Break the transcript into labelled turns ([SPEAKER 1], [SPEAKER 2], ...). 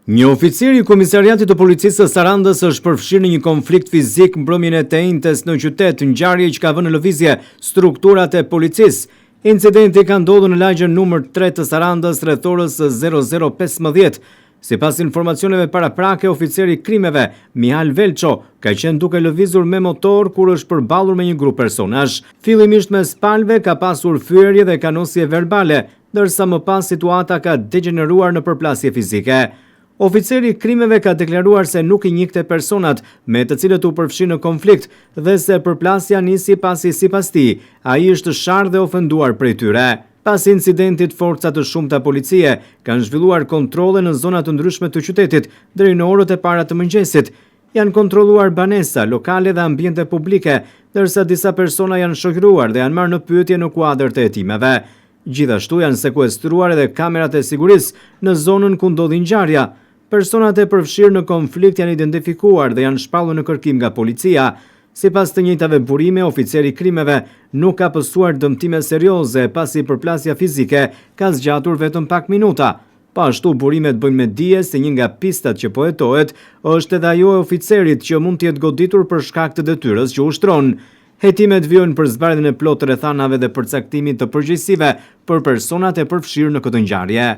[SPEAKER 1] Një oficer i Komisariatit të Policisë së Sarandës është përfshirë në një konflikt fizik mbrëmjen e të enjtes në qytet, ngjarje që ka vënë në lëvizje strukturat e policisë. Incidenti ka ndodhur në lagjen numër 3 të Sarandës rreth orës 00:15. Sipas informacioneve paraprake, oficeri i krimeve, Mihal Velço, ka qenë duke lëvizur me motor kur është përballur me një grup personash. Fillimisht mes palëve ka pasur fyerje dhe kanosje verbale, ndërsa më pas situata ka degjeneruar në përplasje fizike. Oficeri i krimeve ka deklaruar se nuk i njihte personat me të cilët u përfshi në konflikt dhe se përplasja nisi pasi sipas tij, ai është sharë dhe ofenduar prej tyre. Pas incidentit, forca të shumta policie kanë zhvilluar kontrolle në zona të ndryshme të qytetit deri në orët e para të mëngjesit. Janë kontrolluar banesa, lokale dhe ambiente publike, ndërsa disa persona janë shoqëruar dhe janë marrë në pyetje në kuadër të hetimeve. Gjithashtu janë sekuestruar edhe kamerat e sigurisë në zonën ku ndodhi ngjarja. Personat e përfshirë në konflikt janë identifikuar dhe janë shpallur në kërkim nga policia. Sipas të njëjtave burime, oficeri i krimeve nuk ka pësuar dëmtime serioze pasi përplasja fizike ka zgjatur vetëm pak minuta. Po ashtu burimet bëjnë me dije se një nga pistat që po hetohet është edhe ajo e oficerit që mund të jetë goditur për shkak të detyrës që ushtron. Hetimet vijojnë për zbardhjen e plotë të rrethanave dhe përcaktimit të përgjegjësive për personat e përfshirë në këtë ngjarje.